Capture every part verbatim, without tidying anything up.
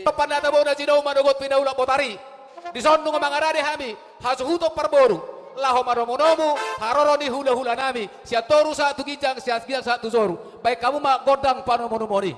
Panda tabona jinau manogot pinaulak botari. Dison nunga mangarade hami hasuhuton parboru laho manomunomu haroro ni hulahulanami, sian toru sahat tu ginjang, sian ginjang sahat tu toru. Baen hamu ma gondang panomunomuon i.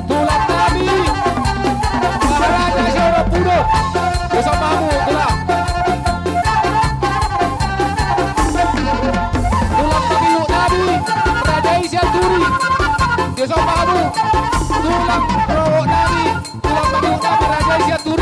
Tulang nami, Maharaja Siorompudo. Dison ma hamu, tulang. Tulang pangihut nami, Raja i Sianturi. Dison ma hamu, tulang rorobot nami, tulang pangihut nami, Raja i Sianturi.